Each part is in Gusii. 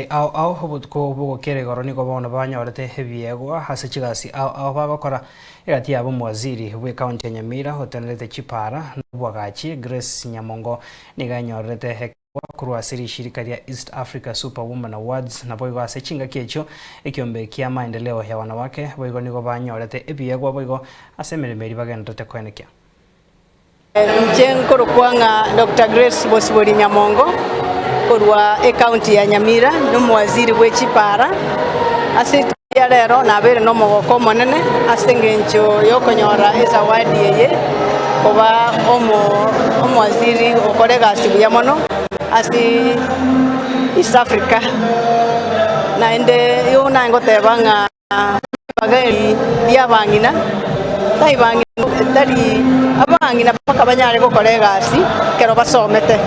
Abarai ao ao obotuko bw'ogokera igoro nigo bono banyorete ebiegwa ase chigasi ao ao bagokora egati yabo omowaziri bw'ecounty ya Nyamira otenerete chipara na obwagachi Grace Nyamongo nigo anyorerete ekeegwa korwa ase rishirika ria East Africa Super Woman Awards naboigo ase chingaki echio ekiombe kia maendeleo ya wanawake boigo nigo banyorete ebiegwa boigo ase emeremo eria bagendererete koenekia. Inche nkorokwa ng'a Doctor Grace Bosibori Nyamongo korwa ecounty ya Nyamira, nomowaziri bwe chipara. Ase rituko ria rero nabeire nomogoko omonene ase engencho yokonyora ezawadi eye koba omo omowaziri okore egasi buya mono ase East Africa. Naende igo naye ngoteba ng'a. Ribaga eri ri'abang'ina, tai bang'ina, tari abang'ina mpaka banyare gokora egasi ekero basomete.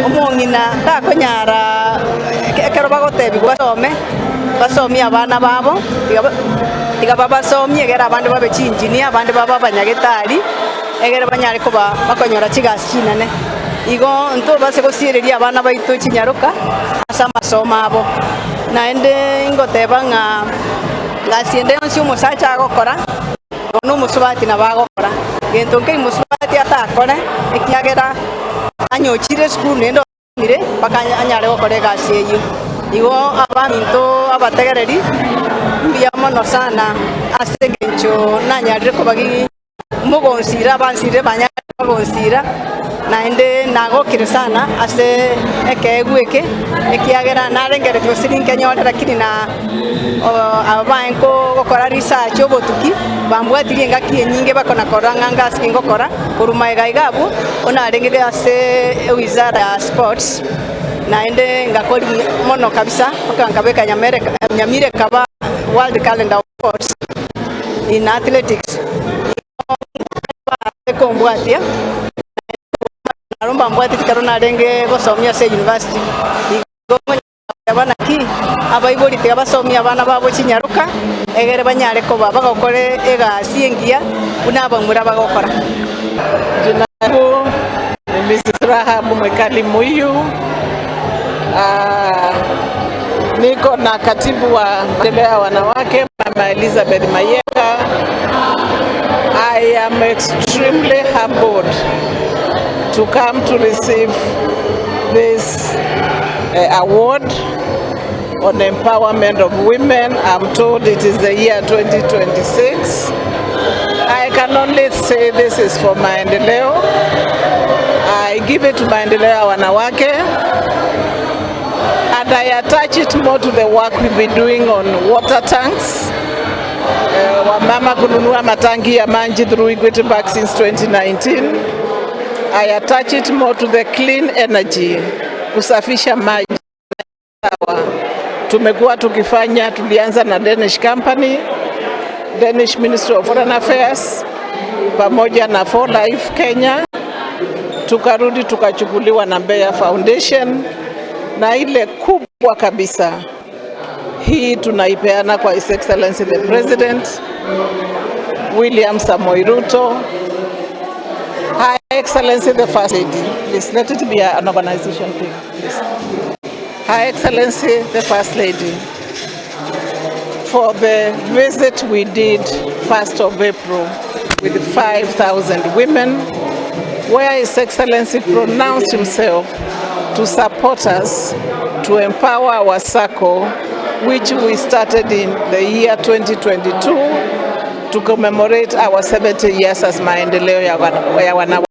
Omong'ina takonyara ekero bagotebigwa basome, basomie abana babo, tiga ba tiga babasomie egere abande babe chiinjinia, abande babe abanyagetari, egere banyare koba bakonyora chigasi chinene. Igo ntobase gosiereria abana baito chinyaroka ase amasomo abo. Naende ingoteba ng'a gasi ende yonsi omosacha agokora, bono omosubati nabo agokora. Gento nkeri mosubati atakore, ekiagera anyochire esukuru naende osomire mpaka anyare gokora egasi eyio. Igo abaminto abategereri, mbuya mono sana ase engencho nanyarire kobagi. Mogonsira, abansirire banyare kogonsira, naende nagokire sana ase ekeegwa eke, ekiagera narengereretie gose ninkenyore lakini na aba baye gokora research obotuki, bambwatirie engaki enyinge bakona korora ng'a ngasi ki ngokora, korwa magega iga abwo, bono narenge ase ewizara ya sports, naende ngakori mono kabisa mpaka nkabeka Nyamira Nyamira ekaba world calendar of sports. In athletics nigo kombwatia naro mbambwateti ekero narenge gosomia ase university igo ngoteba naki abaibori tiga basomie abana babo chinyaroka egere banyare koba bagokora egasi engiya buna abamura bagokora. Jina langu ni Mrs. Rahab Mwikali Muiyu. Ah, niko na katibu wa maendeleo ya wanawake Mama Elizabeth Mayeka. I am extremely humbled to come to receive this award on empowerment of women. I'm told it is the year 2026. I can only say this is for Maendeleo. I give it to Maendeleo ya wanawake and I attach it more to the work we've been doing on water tanks. Wamama kununua matangi ya maji through Equity Bank since 2019. I attach it more to the clean energy, kusafisha maji. Tumekuwa tukifanya, tulianza na Danish company, Danish Ministry of Foreign Affairs pamoja na For Life Kenya, tukarudi tukachukuliwa na Mbeya Foundation, na ile kubwa kabisa hii tunaipeana kwa His Excellency the President William Samoei Ruto, Her Excellency the First Lady. Please let it be an organization thing, please. Her Excellency the First Lady, for the visit we did 1st of April with 5,000 women, where His Excellency pronounced himself to support us to empower our circle, which we started in the year 2022 to commemorate our 70 years as Maendeleo ya Wanawake.